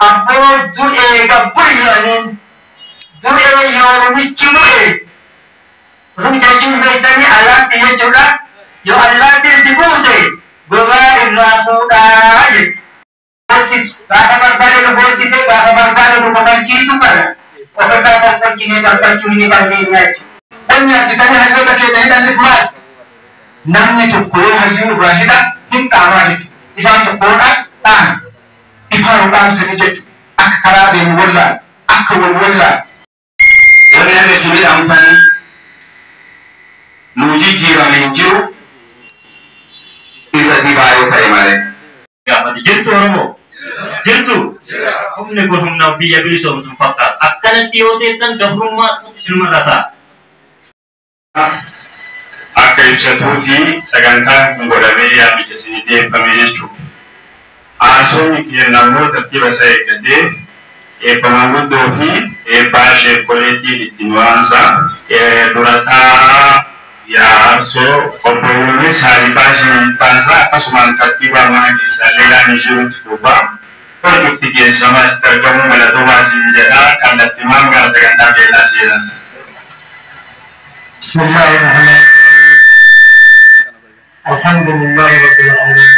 Abboo du'ee gabbu'i jedhaniin du'ee yoorumichi bu'e. Rumicha jechuun beektanii allaattii jechuudha. Yoo allaattiin itti buute gogaa irraa fuudhaa jechuudha. Gaafa barbaade nu boosisee gaafa barbaade nu kofalchiisu kana ofirraa fonqolchinee darbachuu ni dandeenya jechuudha. Wanni argitanii hayyoota keenya hidhannis maali? Namni tokko yoo hayyuu irraa hidha hin dhaamaa jechuudha. Ifaan tokkodha dhaame. Ifaan dhaamsanii jechuudha. Akka karaa deemu wallaan, akka wal wallaan. Wanni akka isin hidhamtan nuu jijjiirame hin jiru irra dibaa yoo ta'e malee. Gaafate jirtu Oromoo jirtu humni kun humna biyya bilisoomsuun fakkaata. Akkanatti yoo teettan gabrummaa isinumarra ta'a. Akka ibsatuu fi sagantaan kun godhamee yaamicha isinii dhiyeeffame jechuudha. Haasofni keenya immoo tartiiba isaa eeggatee eebba manguddoo fi eebbaa sheekkoleetiin ittiin waamsa. Durataa Yaarsoo obbo Yuunis Haaliqaa Shimittaansaa akkasumaan tartiibaa mana keessaa Leelaan Ishiirutti fufa. Hojjufti keessama asitti argamu galatoomaa isin jedha kallattimaan gara sagantaa keenyaa seenan. بسم الله الرحمن الرحيم. الحمد لله رب العالمين.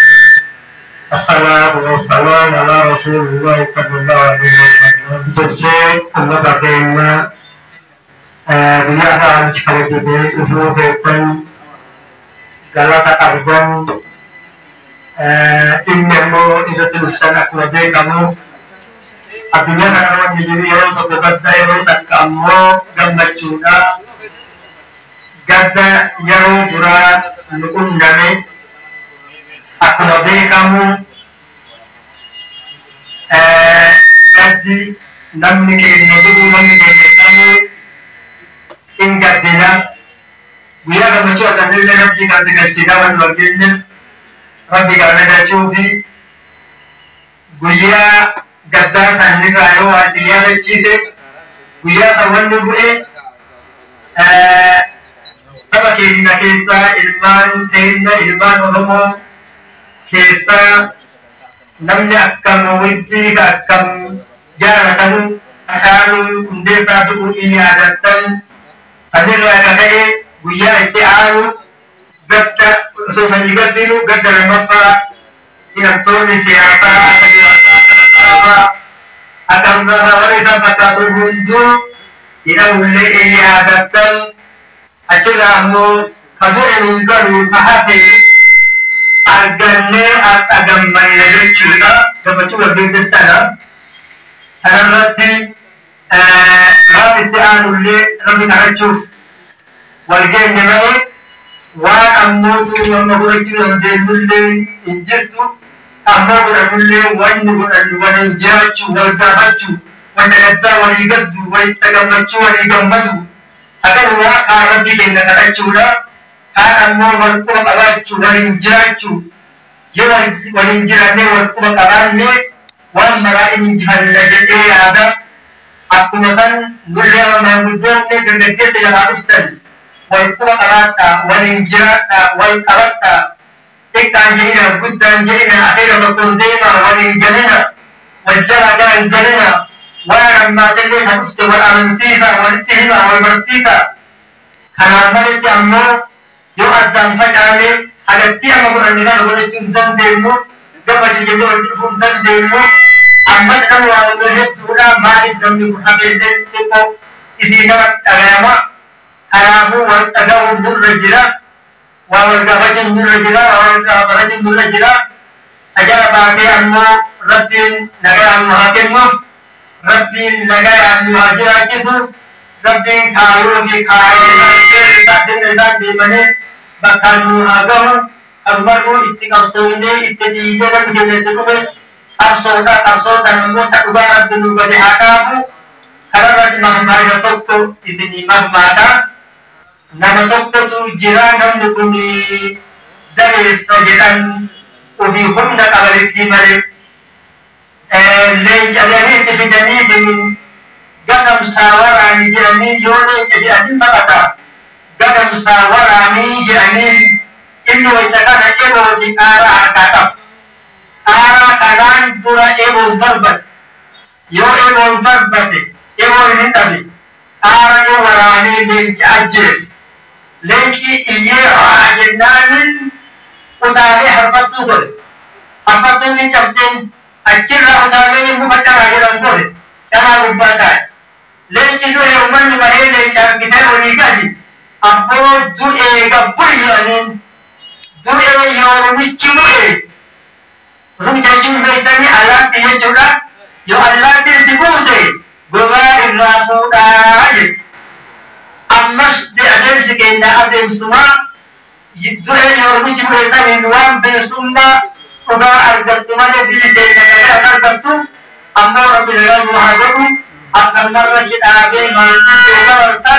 الصلاة والسلام على رسول الله صلى الله عليه وسلم. Dursee uummata keenya biyya afaan kabajatee dhufuu keessan galata qabdan dhimmi immoo irratti dhuftan akkuma beekamu addunyaa kana wanni jiru yeroo tokko gadda yeroo takka ammoo gammachuudha. Gadda yeroo duraa nu qunname akkuma beekamu gaddi namni keenya jiru namni keenya dhabu hin gaddina. Guyyaa gammachuu argannellee rabbii kan galchina waan nu argenne rabbii kan galchuu fi guyyaa gaddaa sanirraa yoo waa itti yaadachiise guyyaa san wanni bu'e saba keenya keessaa ilmaan teenya ilmaan Oromoo keessaa namni akkam widdii akkam jaalatamu Hacaaluu Hundeessaa tuquu in yaadattan sanirraa ka ka'e guyyaa itti aanu gadda osoo sanii gaddinu gadda lammaffaa hidhamtoonni siyaasaa akka jiraataa akka Sassaaraa akka Hamzaa warra isaan fakkaatu hunduu hidhamullee in yaadattan achirraa ammoo ka du'e nun galu ka hafe argannee har'a gammanne jechuudha. Gammachuu gaggeessis kana. Kanarratti waan itti aanullee rabbi kadhachuuf wal geenye malee waan ammootu amma godhachuu dandeenyullee hin jirtu. Ammoo godhannullee wanni godhannu waliin jiraachuu, wal gaafachuu, wanta gaddaa walii gaddu, wanta gammachuu walii gammadu. Akkanuma kaan rabbi keenya kadhachuudha. Kaan ammoo wal quba qabaachuu, waliin jiraachuu. Yoo waliin jiraannee wal quba qabaanne waan maraa inni injifanna jedhee yaada. Akkuma san nullee amma maanguddoonni dargaggeessi lafaa dhuftan wal quba qabaadhaa, waliin jiraadhaa, wal qabadhaa. Xiqqaan jedhina, guddaan jedhina, akeeka tokkoon deemaa, waliin galina, wal jalaa gara hin galina. Waan ammaatillee kan dhufte wal amansiisaa, walitti himaa, wal barsiisaa. Kanaan malitti ammoo yoo addaan facaane hagatti amma godhanne kana godhachuu hin dandeenyu, gammachuu jennee walitti dhufuu hin dandeenyu. Ammas kan waa odoo hedduudha maaliif namni kun hafeellee xiqqoo isii nama dhagayama. Kanaafuu wal dhaga'uun nurra jira. Waa wal gaafachuun nurra jira. Waa wal gaafachuun nurra jira. Ajara baatee ammoo rabbiin nagaa nu haa kennuuf. Rabbiin nagaa nu haa jiraachisu. Rabbiin kaayoo fi kaayoo sirna isaan deemanii bakkaan nu haa gahu. Kanumarruu itti qabsoofnee itti dhiigee namni keenya itti dhume qabsoodha. Qabsoo kana immoo ta dhugaa rabbi nu gadi haa dhaabu. Kanarratti mammaaksa tokko isinii mammaaka. Nama tokkotu jira namni kun dabeessa jedhan ofii humna qaba likkii malee. Leenca jedhanii itti fidanii gadamsaa waraanii jedhanii yoo leenca jedhanii baqata. Gadamsaa waraanii jedhanii inni wayita kana eboo fi qaaraa harkaa qaba. Qaaraa kanaan dura eboon darbate. Yoo eboon darbate eboon hin dhabe aaranii waraanee leenca ajjeese. Leenci iyyee haa jennaanin utaalee harfattuu godhe. Harfattuun hin cabdeen achirra utaalee muka caraa jedhan godhe. Caraa gubbaa taa'e. Leenci du'e uummanni bahee leenca argitee olii gadi abboo du'ee gabburi jedhaniin du'ee yoorumichi bu'e. Rum jechuun beektanii allaatti jechuudha. Yoo allaatti itti buute gogaa irraa fuudhaa jechuudha. Ammas adeemsi keenya adeemsumaa du'ee yoorumichi bu'e saniin waan bilisummaa dhugaa argattu malee biyyi keenya nagaa argattu ammoo rabbi nagaa nu haa godhu. Akkanumarratti dhaabee maanguddoo dabarta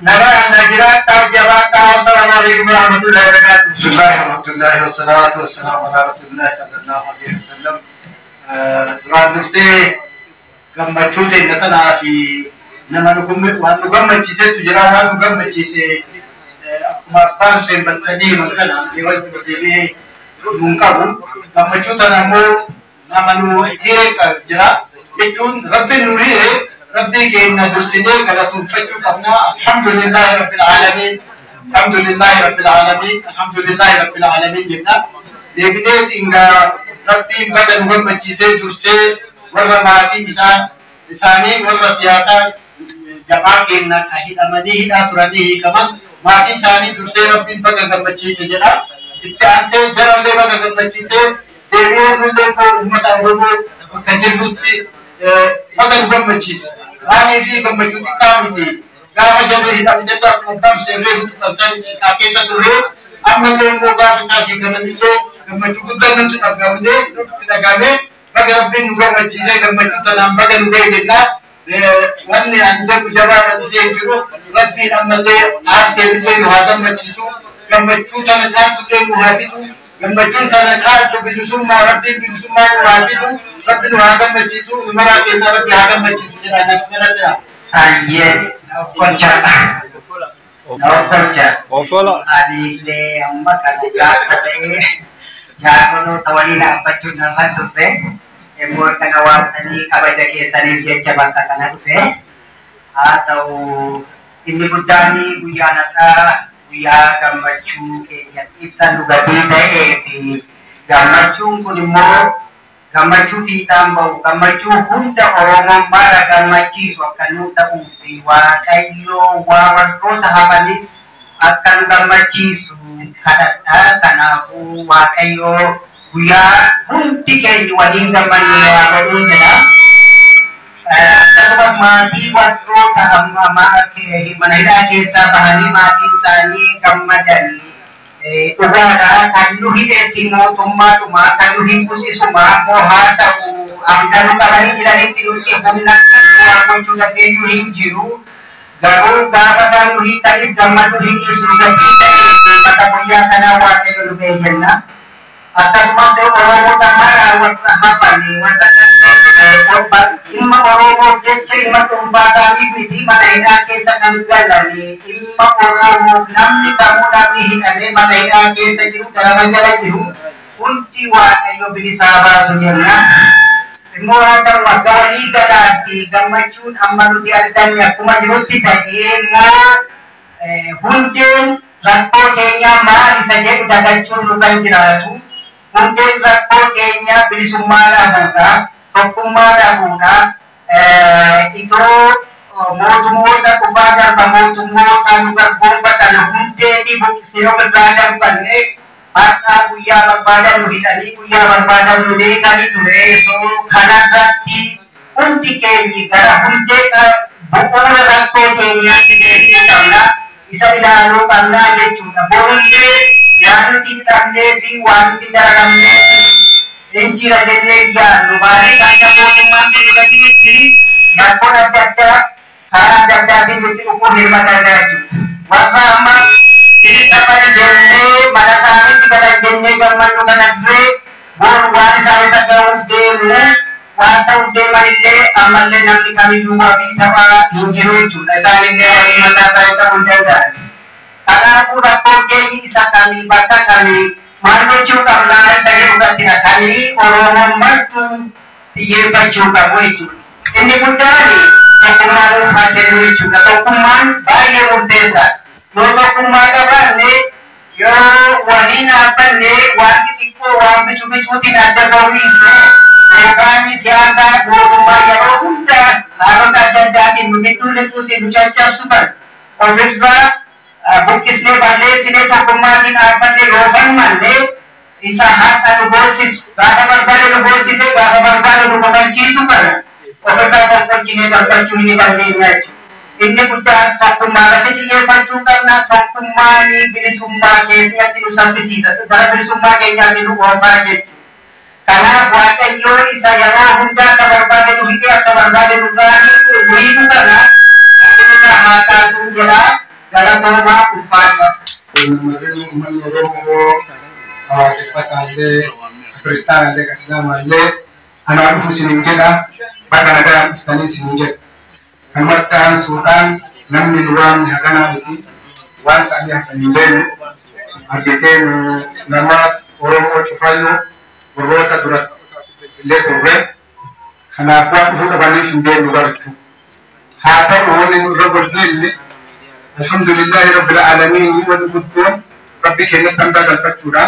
nagaa na jiraadhaa jabaadhaa. Assalaamu alaikum warahmatullahi wabarakatuh. Bismillahi alhamdulillahi wasalaatu wasalaamu ala rasuulillahi sallallahu alaihi wasallam. Duraan dursee gammachuu teenya tanaa fi nama waan nu gammachiisetu jira. Waan nu gammachiise akkuma abbaan Hussein Batsanii himan kana ani wanti deebi'ee nuun qabu. Gammachuu tana immoo nama nu hire jira jechuun rabbiin nu hire rabbii keenya dursinee galatoonfachuu qabna. Alhamdulillahi rabbil aalamiin. Alhamdulillahi rabbil aalamiin. Alhamdulillahi rabbil aalamiin jenna. Deebinee xingaa rabbiin baga nu gammachiisee dursee warra maatii isaanii warra siyaasaa jabaa keenya kan hidhamanii hidhaa turanii hiikaman maatii isaanii dursee rabbiin baga gammachiise jedha. Itti aansee jarallee baga gammachiisee deebi'ee nullee immoo uummata Oromoo bakka jirrutti baga nu gammachiise. Maaliif gammachuu xiqqaa miti. Gaafa jarri hidhamne akkuma abbaan seerree hutuqansanii xiqqaa keessa turre ammallee immoo gaafa isaa hiikamanillee gammachuu guddaan nutti dhaggamne nutti dhagame baga rabbiin nu gammachiisee gammachuu tanaan baga nu ga'e jenna. Wanni an jedhu jabaa bal'isee jiru rabbiin ammallee aarteellee nu haa gammachiisu. Gammachuu tana caaltullee nu haa fidu. Gammachuun tana caaltu bilisummaa rabbiin bilisummaa nu haa fidu. Rabbi nu haa gammachiisu. Nu maraa keenya rabbi haa gammachiisu jedha nas maratti. Ayyee qolcha. Qolcha. Ani illee amma kana gaafa ta'ee jaarmanoota waliin dhaabbachuun narra turre. Immoo kana waamtanii kabaja keessaniif jecha bakka kana dhufe. Haa ta'u inni guddaan guyyaan har'aa guyyaa gammachuu keenyatti ibsannu gatii ta'ee fi gammachuun kun immoo gammachuu fiixaan bahu gammachuu hunda Oromoon mara gammachiisu akka nuu ta'uu fi Waaqayyoo waa warroota hafanis akka nu gammachiisu kadhadha. Kanaafuu Waaqayyoo guyyaa hundi keenya waliin gammannu waa godhuun jedha. Akkasumas maatii warroota mana hidhaa keessaa bahanii maatiin isaanii gammadanii dhugaadha. Kan nu hidheessi mootummaadhuma kan nu hiikusisuma immoo haa ta'u hanga nu qabanii jiranitti nuti humna waa gochuu dandeenyu hin jiru. Garuu gaafa isaan nu hiikanis gammaduu hin dhiisnu gatii ta'e bakka guyyaa kanaa Waaqayyo nu ga'e jenna. Akkasumas Oromoota mara warra hafan warra dhimma Oromoo jecha dhimma dhuunfaa isaanii miti mana hidhaa keessa kan galan dhimma Oromoo namni kamuu namni hidhamee mana hidhaa keessa jiru daraba jala jiru hundi Waaqayyo bilisaa baasu jenna. Immoo haa ta'u akka walii galaatti gammachuun amma nuti arganne akkuma jirutti ta'ee immoo hundeen rakkoo keenyaa maal isa jedhu dagachuun nu kan jiraatu. Hundeen rakkoo keenyaa bilisummaa dhabuudha, tokkummaa dhabuudha, itoo mootummoota kufaa darba mootummoota nu garboonfatan hundeetii buqqisee ofirraa darbanne har'aa guyyaa barbaadan nu hidhanii guyyaa barbaadan nu beekanii ture. So kanarratti hundi keenyi gara hundee bu'uura rakkoo keenyaatti deebi'uu qabna. Isa ilaaluu qabnaa jechuudha. Borullee yaa nuti hin dhabnee fi waan nuti dararamnee fi hin jira jennee yaadnu maaliif akka mootummaan kun dhuga jirutti rakkoon adda addaa karaa adda addaatiin nutti dhufuu hirma danda'a jechuudha. Warra amma hidhamani jennee mana isaaniitti galan jennee gammannu kana duree boru waan isaan irra ga'uuf deemu waan ta'uuf deemanillee ammallee namni kamiyyuu wabii ta'aa hin jiru jechuudha. Isaanillee wabii mataa isaanii ta'uu hin danda'an. Kanaafuu rakkoon keenya isa kamii bakka kamii maal gochuu qabnaa isa jedhu irratti kamii Oromoon martuu xiyyeeffachuu qabu jechuudha. Inni guddaan tokkummaa nuuf haa kennu jechuudha. Tokkummaan baay'ee murteessaadha. Yoo tokkummaa qabaanne, yoo waliin dhaabbanne, waan xixiqqoo waan bicu bicuutiin adda bahuu dhiisne, yookaan siyaasaa mootummaa yeroo hunda haalota adda addaatiin nu gidduu lixuutiin nu caccabsu kan ofirraa buqqisnee balleessinee tokkummaatiin dhaabbanne yoo falmanne, isa har'a nu boosisu, gaafa barbaade nu boosise, gaafa barbaade nu kofachiisu kana ofirraa fonqolchinee darbachuu ni dandeenya jechuudha. Inni guddaan tokkummaa irratti xiyyeeffachuu qabna. Tokkummaan bilisummaa keenyatti nu saffisiisa. Gara bilisummaa keenyaatti nu oofaa jechuudha. Kanaaf Waaqayyoo isa yeroo hundaa akka barbaade nu hidhee akka barbaade nu hiiku kana haa kaasuu jedha. Galatoomaa, ulfaadha. Namoonni uummanni Oromoo waaqeffataallee, kiristaanallee, islaamaallee anaa dhufu isiniin jedha. Baga nagaan dhuftanii isiniin jedha. Kanumatti aansuudhaan namni nu waamne haganaa miti, waan ta'anii hafan hin beeknu. Argitee nama Oromoo cufayyuu warroota dura illee turre. Kanaaf waan dhufuu dhabaniif hin beeknu barchu. Haa ta'u, wanni nu irra wal geenne, alhamdulillahi rabbil aalamiin, wanni guddoon rabbi keenyatti hambaa galfachuudha.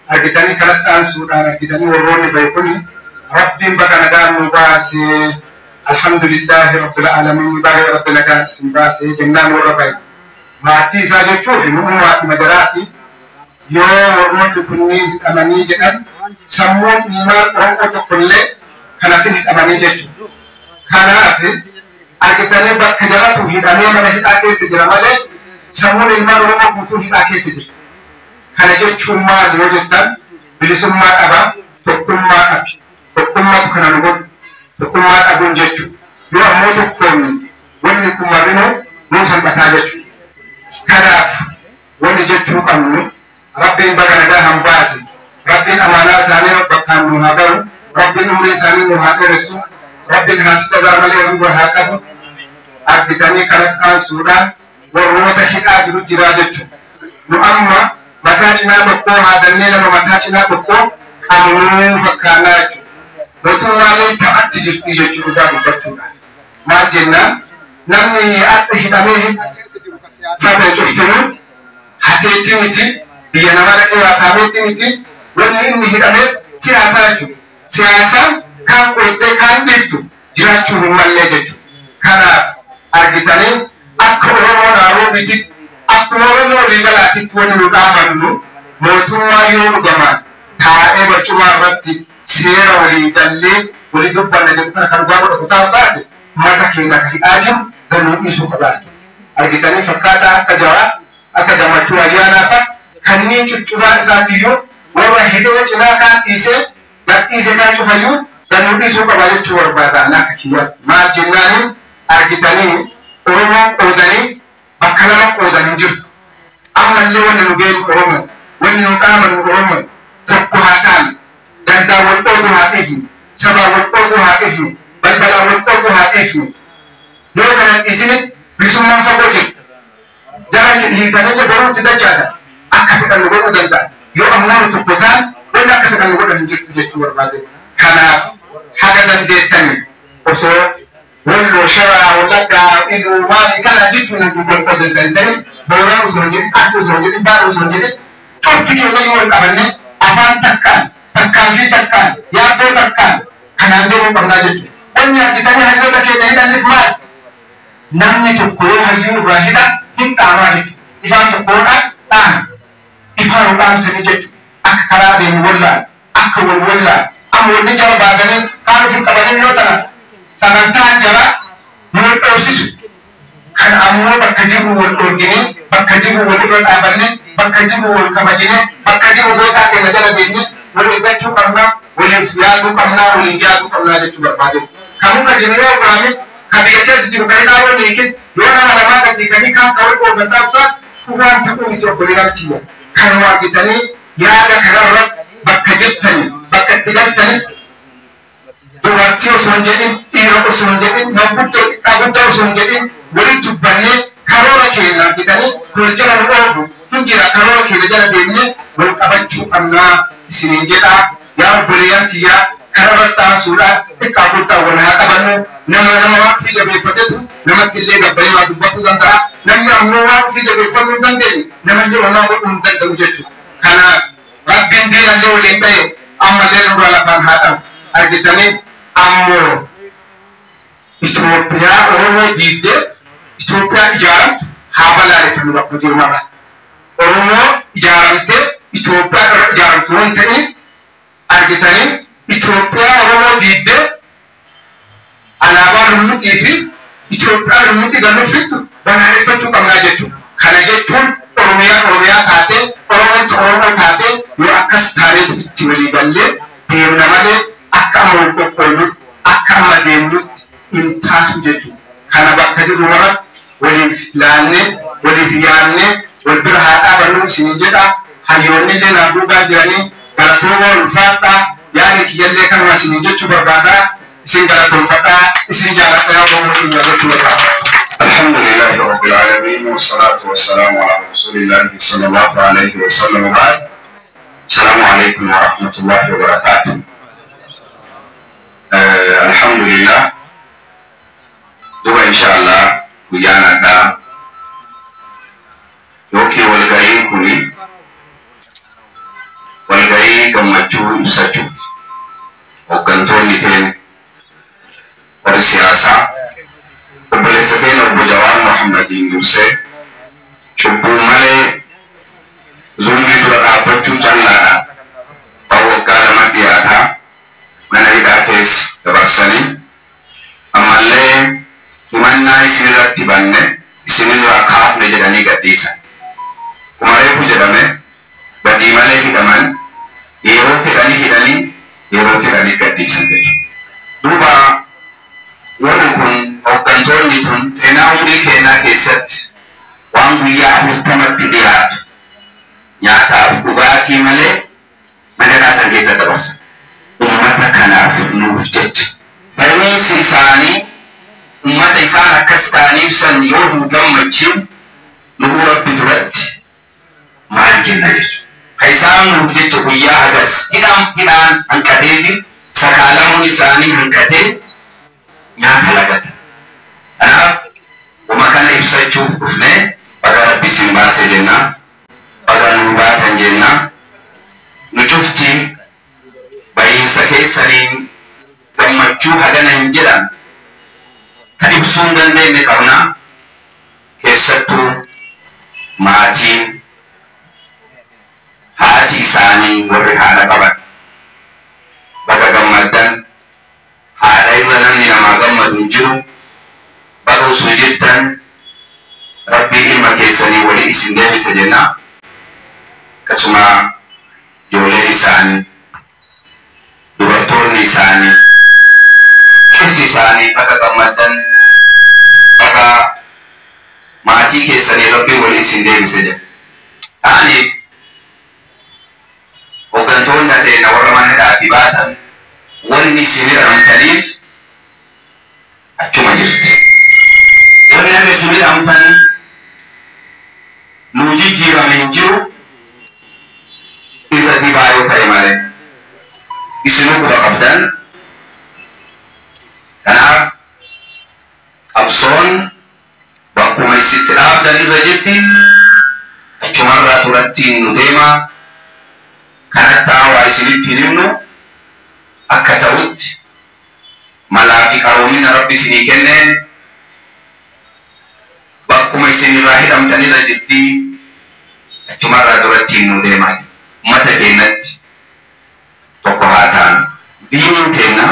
Argitanii kanatti aansuudhaan argitanii warroonni bahe kuni rabbiin baga nagaan nu baasee, alhamdulillahi rabbil aalamiin, baga rabbi nagaan isin baasee jennaan. Warra bahe maatii isaa jechuuf nu maatii majaraati. Yoo warroonni kunniin hidhamanii jedhan, sammuun ilmaan Oromoo tokkollee kanaaf hin hidhamanii jechuudha. Kanaaf argitanii bakka jalatu hidhamee mana hidhaa keessa jira malee sammuun ilmaan Oromoo guutuun hidhaa keessa jira. Kana jechuun maali yoo jettan, bilisummaa qaba, tokkummaa qaba. Tokkummaatu kana nu godhu. Tokkummaa dhabuun jechuudha. Yoo ammoo tokkoon wanni kun marrinuu nuu salphataa jechuudha. Kanaaf wanni jechuu qabnu, rabbiin baga nagaa han baase. Rabbiin amaanaa isaanii bakkaan nu haa gahu. Rabbiin umrii isaanii nu haa dheeressu. Rabbiin haasita malee nurra haa qabu. Argitanii kana aansuudhaan warroota hidhaa jiru jiraa jechuudha. Nu amma mataa cinaa tokkoo haadannee nama mataa cinaa tokkoo qabnuu fakkaannaa jechuudha. Mootummaalee taphatti jirti jechuudha dhugaa dubbachuudhaaf. Maal jennaan, namni adda hidhamee saba cuftinuu hateetii miti, biyya nama dhaqee waasameetii miti, wanni inni hidhameef siyaasaa jechuudha. Siyaasaan kaan qoytee kaan dhiiftu jiraachuu hin mallee jechuudha. Kanaaf argitanii akka Oromoo Naaroobiitti, akkuma Oromoo waliigalaatitti wanni nu dhaabannu, mootummaa yoo dhugamaan taa'ee barcumaa irratti seera walii gallee walii dubbanna jedhu kana kan dhugaa godhatu taate, mata keenya akka hidhaa jiru ganuu dhiisuu qabaa jechuudha. Argitanii fakkaataa akka Jawaa, akka Gammachuu Ayyaanaa fa'a kanneen cuccufaa isaatiyyuu warra hidhee cinaa kaan dhiisee gadhiise kaan cufayyuu ganuu dhiisuu qaba jechuu barbaada akka kiyyaatti. Maal jennaaniin, argitanii Oromoon qoodanii bakka lama qoodanii jirtu. Ammallee wanni nu beeku Oromoo, wanni nu dhaamannu Oromoo tokko haa taanu, gandaan wal qooduu haa dhiifnu, sabaan wal qooduu haa dhiifnu, balbalaan wal qooduu haa dhiifnu. Yoo kana hin dhiisine bilisummaan fagoo jirti. Jara hiikanillee boruutti dachaasa akka fedhan nu godhuu danda'a. Yoo ammoo nu tokko ta'an, wanni akka fedhan nu godhan hin jirtu jechuu barbaade. Kanaaf haga dandeettanii osoo Walloo, Shawaa, Wallaggaa, Iluu, maali kana jechuun wal qoodansa hin ta'in, Booran osoo hin jedhin, Arsii osoo hin jedhin, Baala osoo hin jedhin, cufti keenya yoo wal qabanne afaan takkaan, takkaan fi takkaan, yaaddoo takkaan kanaan deemuu qabnaa jechuudha. Wanni argitanii hayyoota keenya hidhannis maali? Namni tokko yoo hayyuu irraa hidha hin dhaamaa jechuudha. Ifaan tokkodhaan dhaame. Ifaan nu dhaamsanii jechuudha. Akka karaa deemu wallaan, akka wal wallaan, amma wanni jara baasanii kaan ofii qabanii yoo tana sagantaan jaraa nu wal dhoofsisu. Kan ammoo bakka jirru wal dhoorginee, bakka jirru wal irra dhaabannee, bakka jirru wal kabajinee, bakka jirru beekaa keenya jala deemnee wal eeggachuu qabnaa, waliif yaaduu qabnaa, waliin yaaduu qabnaa jechuu barbaade. Kan jiru yoo furaame, kan biyya keessa jiru kan hidhaa wal hiikin, yoo nama lamaa gad hiikanii kaan kan wal oofan taa'u dhugaan ta'uu miti, obboleeyyan tiyya. Kanuma argitanii yaada kanarratti bakka jirtanii, bakka itti galtanii, dubartii osoo hin jedhin, dhiira osoo hin jedhin, manguddoo xiqqaa guddaa osoo hin jedhin, walitti dubbannee karoora keenya argitanii kol jala nu oofu hin jira, karoora keenya jala deemnee wal qabachuu qabnaa isiniin jedhaa. Yaa obboleeyyan tiyyaa, kanarratti aansuudhaan xiqqaa guddaa wal haa qabannu, Nama nama waan ofii jabeeffatetu namatti illee gabbaree waa dubbatuu danda'a. Namni ammoo waan ofii jabeeffatuu hin dandeenye namallee homaa godhuu hin danda'u jechuudha. Kanaaf Rabbiin diinallee waliin dhahe ammallee nurra lafaan haa dhabu. Argitanii ammoo Itoophiyaa Oromoo diigdee Itoophiyaa ijaaramtu haa balaaleffannu bakka jiru marra. Oromoo ijaaramtee Itoophiyaa irra ijaaramtu waan ta'eef argitanii Itoophiyaa Oromoo diigdee alaabaa lumuxii fi Itoophiyaa lumuxii gannu fiddu balaaleffachuu qabnaa jechuudha. Kana jechuun Oromiyaa Oromiyaa taatee Oromoon Oromoo taatee yoo akkas taaneetu itti walii gallee deemna malee akka amma wal qoqqoodnutti akka amma deemnutti hin taatu jechuudha. Kana bakka jirru maratti waliif laannee waliif yaannee wal bira haa dhaabannu isin jedha. Hayyoonni illee naa duubaa jiranii galatooma ulfaadhaa yaadni kiyyallee kanuma isin jechuu barbaadaa isin galatoomfadhaa isin jaaladhaa Oromoo kiyya jechuu barbaada. الحمد لله رب العالمين والصلاة والسلام على رسول الله صلى الله عليه وسلم وبعد. السلام عليكم ورحمة الله وبركاته. الحمد لله. دوبا إن شاء الله ويانا دا يوكي والغايين كوني والغايين قمتشو إبساتشوت وقنطوني تين ورسياسة obboleessa keenya obbo Jawaar Muhammadiin dursee cubbuu malee zulmii dura dhaabbachuu callaadha. Waan waggaa lama dhiyaataa mana hidhaa keessa dabarsanii ammallee himannaa isinirratti banne isinirraa kaafne jedhanii gadhiisan. Kuma reefu jedhame badii malee hidhaman yeroo fedhanii hidhanii yeroo fedhanii gadhiisan jechuudha. Duuba warri kun hooggantoonni tun seenaa umurii keenyaa keessatti waan guyyaa 40tti dhiyaatu nyaataaf dhugaatii malee mana hidhaa keessa dabarsa. Uummata kanaaf nuuf jecha. Barumsi isaanii uummata isaan akkas ta'aniif san yoo hin gammachiif nuhu Rabbi duratti maal jenna jechuudha. Ka isaan nuuf jecha guyyaa hagas hidhaan hanqatee fi sakaalamuun isaanii hanqatee nyaata lagata. Kanaaf uma kana ibsachuuf dhufnee baga Rabbi isin baase jenna, baga nuu baatan jenna. Nu cufti bahiinsa keessaniin gammachuu hagana hin jedhan kan ibsuu hin dandeenye qabna. Keessattuu maatiin haati isaanii warri haadha qaban baga gammaddan. Haadha irra namni namaa gammadu hin jiru. Baga osoo jirtan Rabbiin ilma keessanii waliin isin deebise jenna. Akkasuma ijoolleen isaanii, dubartoonni isaanii, cufti isaanii baga gammaddan, baga maatii keessanii Rabbiin waliin isin deebise jenna. Ta'aniif hooggantoonni ateena warra mana hidhaatii baatan wanni isin hidhamtaniif achuma jirti. Wanni akka isin hidhamtan nuu jijjiirame hin jiru irra dibaa yoo ta'e malee isinuu quba qabdan. Kanaaf qabsoon bakkuma isitti dhaabdan irra jirti achumarraa durattiin nu deema. Kanatti hawaa isinitti hin himnu akka ta'utti malaa fi qaroomina Rabbi isinii kenneen bakkuma isin irraa hidhamtan irra jirti achumarraa durattiin nu deemaa. Uummata keenyatti tokko haa taanu. Diiniin keenya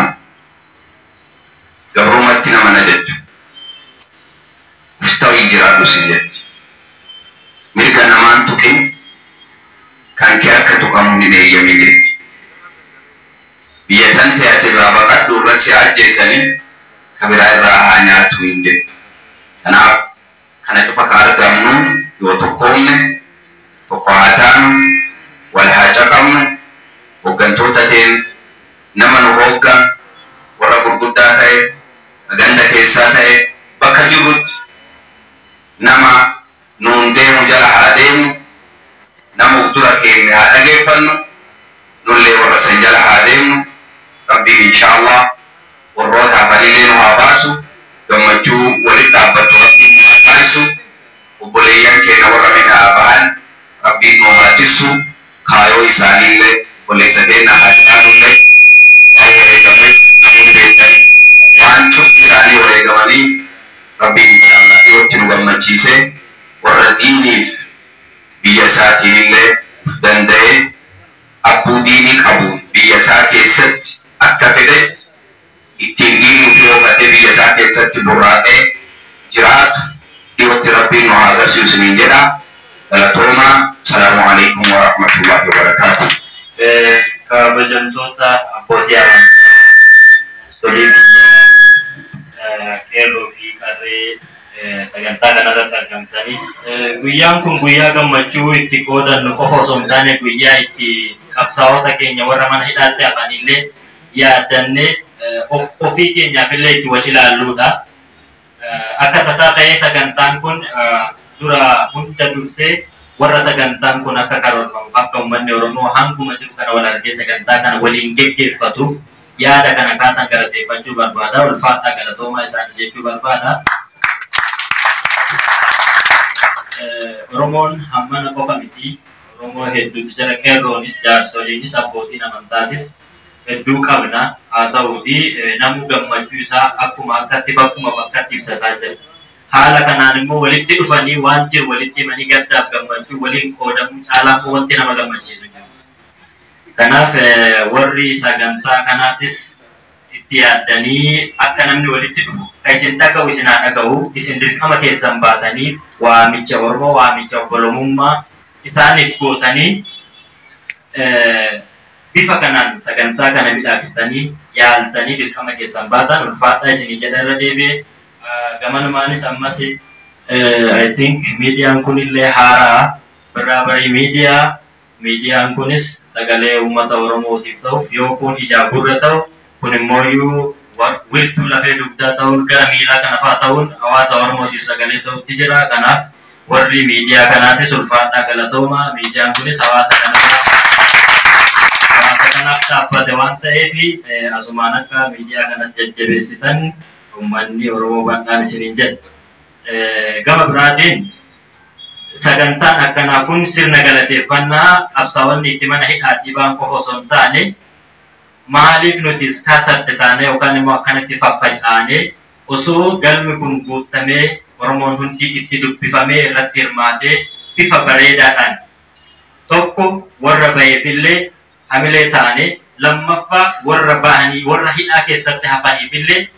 gabrummaatti nama na jettu. Uf ta'ii jiraadhu sin jetti. Mirga namaan tuqin kan kee akka tuqamu hin eeyyamin jetti. Biyya tan ta'e ati irraa baqadhu irra si ajjeesanii ka biraa irraa haa nyaatu hin jettu. Kanaaf kana cufa ka argamnu yoo tokkoomne tokko haa taanu wal haa caqabnu hooggantoota teen nama nu hooggan warra gurguddaa ta'e ganda keessaa ta'e bakka jirrutti nama nuun deemu jala haa deemnu nama uf dura keenne haa dhageeffannu nullee warra san jala haa deemnu. Rabbiin inshaallah warroota hafanillee nu haa baasu. agarsiisee warra diiniif biyya isaatiin illee uf danda'ee abbuu diinii qabuun biyya isaa keessatti akka fedhetti ittiin diinuuf yoo fedhe biyya isaa keessatti burraaqee jiraatu dhiyootti Rabbiin nu haa agarsiisu isiniin jedha. Galatoomaa. Salaamu alaikum wa rahmatullahi wa barakaatuh. Kabajamtoota abbootii amantaa, tolii biyyaa, qeerroo fi qarree sagantaa kanarratti argamtanii. Guyyaan kun guyyaa gammachuu itti qoodannu qofa osoo hin taane guyyaa itti qabsaa'ota keenya warra mana hidhaatti hafanillee yaaddannee ofii keenyaafillee itti wal ilaalluudha. Akka tasaa ta'ee sagantaan kun dura hunda dursee warra sagantaan kun akka karoorfamu akka uummanni Oromoo hanguma jiru kana wal argee sagantaa kana waliin geggeeffatuuf yaada kana kaasan galateeffachuu barbaada. Ulfaadhaa, galatoomaa isaanii jechuu barbaada. Oromoon hammana qofa miti. Oromoo hedduutu jira. Qeerroonis, jaarsoliinis, abbootiin amantaatis hedduu qabna. Haa ta'uuti namuu gammachuu isaa akkuma akkatti bakkuma bakkatti ibsataa jira. Haala kanaan immoo walitti dhufanii waan jiru walitti himanii gaddaaf gammachuu waliin qoodamuu caalaa immoo wanti nama gammachiisu jiru. Kanaaf warri sagantaa kanaatis itti yaaddanii akka namni walitti dhufu ka isin dhaga'u isin haa dhaga'u, isin dirqama keessan baatanii waamicha Oromoo, waamicha obbolummaa isaaniif gootanii bifa kanaan sagantaa kana midhaagsitanii yaaltanii dirqama keessan baatan ulfaadhaa isinii jedha irra deebi'ee. Gamanumaanis ammas I think miidiyaan kunillee haaraa birraa barii miidiyaa, miidiyaan kunis sagalee uummata Oromootiif ta'uuf yoo kun ijaa gurra ta'u kun immoo wirtuu lafee dugdaa ta'uun gara miilaa kana fa'aa ta'uun hawaasa Oromootiif sagalee ta'utti jira. Kanaaf warri miidiyaa kanaatis ulfaadhaa, galatooma. Miidiyaan kunis hawaasa kanaaf dhaabbate waan ta'eef asumaan akka miidiyaa kanas jajjabeessitan uummanni Oromoo bal'aan isiniin jedha. Gama biraatiin sagantaan akkanaa kun sirna galateeffannaa qabsaa'onni itti mana hidhaatii ba'an qofa osoo hin taane maaliif nuti iskaatatte taane yookaan immoo akkanatti faffacaanee osoo galmi kun guutamee Oromoon hundi itti dubbifamee irratti hirmaatee bifa bareedaadhaan tokko warra ba'eefillee hamilee taane, lammaffaa warra bahanii warra hidhaa keessatti hafaniifillee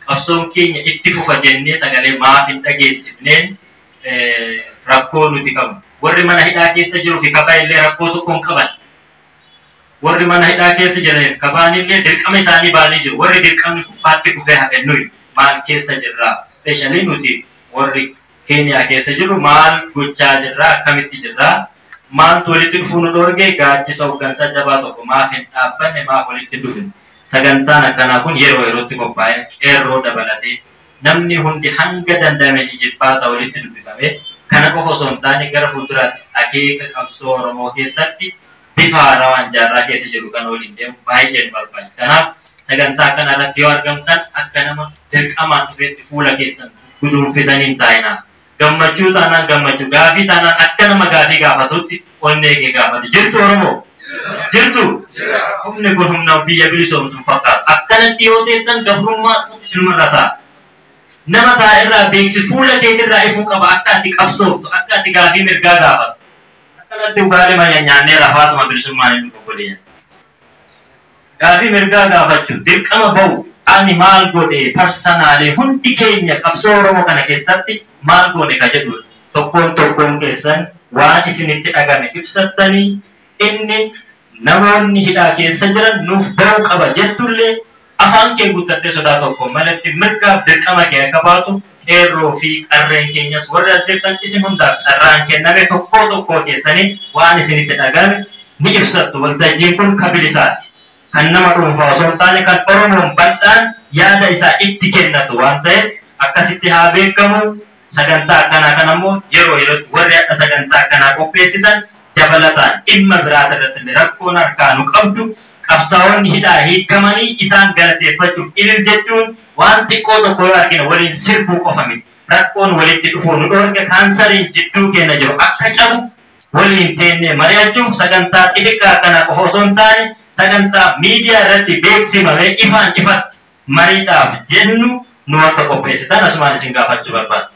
qabsoon keenya itti fufa jennee sagalee maaf hin dhageessifneen rakkoo nuti qabnu. Warri mana hidhaa keessa jiruu fi kabaa illee rakkoo tokko hin qaban. Warri mana hidhaa keessa jiraniif kabaan illee dirqama isaanii ba'anii jiru. Warri dirqamni gubbaatti kufee hafe nuyi maal keessa jirraa? Ispeeshaalii nuti warri Keeniyaa keessa jiru maal gochaa jirraa? Akkamitti jirraa? Maaltu walitti dhufuu nu dhoorge? Gaaddisa hooggansaa jabaa tokko maaf hin dhaabbanne? Maaf walitti hin dhufne? Sagantaan akkanaa kun yeroo yerootti qophaa'ee qeerroo dabalatee namni hundi hanga danda'ame ijibbaata walitti dubbifamee kana qofa osoo hin taane gara fuulduraattis akeeka qabsoo Oromoo keessatti bifa haarawaan jaarraa keessa jiru kan waliin deemu baay'ee nu barbaachisa. Kanaaf sagantaa kana irratti yoo argamtan akka nama dirqamaan dhufeetti fuula keessan guduunfitanii hin taa'inaa. Gammachuu taanaan gammachuu, gaafii taanaan akka nama gaafii gaafatutti onnee kee gaafatu. Jirtu Oromoo? Jirtu? Humni kun humna biyya bilisoomsu fakkaata. Akkanatti yoo teettan gabrummaa isinumarra ta'a. Nama ta'a irraa beeksi fuula keetirraa ifuu qaba akka ati qabsooftu, akka ati gaafii mirgaa gaafattu. Akkanatti ugaalee manya nyaannee rafaatuma bilisummaan hin dhufu godhee. Gaafii mirgaa gaafachuu dirqama ba'u ani maal godhe parsanaalee hundi keenya qabsoo Oromoo kana keessatti maal goone ka jedhu tokkoon tokkoon keessan waan isinitti dhagame ibsattanii inni namoonni hidhaa keessa jiran nuuf ba'uu qaba jettullee afaan kee guuttattee sodaa tokko malatti mirgaaf dirqama kee akka baatu qeerroo fi qarreen keenyas warri as jirtan isin hundaaf carraan kenname tokkoo tokkoo keessanii waan isinitti dhagame ni ibsattu. Waltajjiin kun kabilisaati. Kan nama dhuunfaa osoo hin taane kan Oromoon bal'aan yaada isaa itti kennatu waan ta'eef akkasitti haa beekamu. Sagantaa akkanaa kana immoo yeroo yerootti warri akka sagantaa akkanaa qopheessitan dabalataan dhimma biraata irratti illee rakkoon harkaa nu qabdu qabsaa'onni hidhaa hiikamanii isaan galateeffachuuf ilil jechuun waan xiqqoo tokko yoo argine waliin sirbuu qofa miti. Rakkoon walitti dhufuu nu dhoorge kaansariin jidduu keenya jiru akka cabu waliin teennee mari'achuuf sagantaa xixiqqaa kana qofa osoo hin taane sagantaa miidiyaa irratti beeksifamee ifaan ifatti mariidhaaf jennu nu akka qopheessitan asumaan isin gaafachuu barbaada.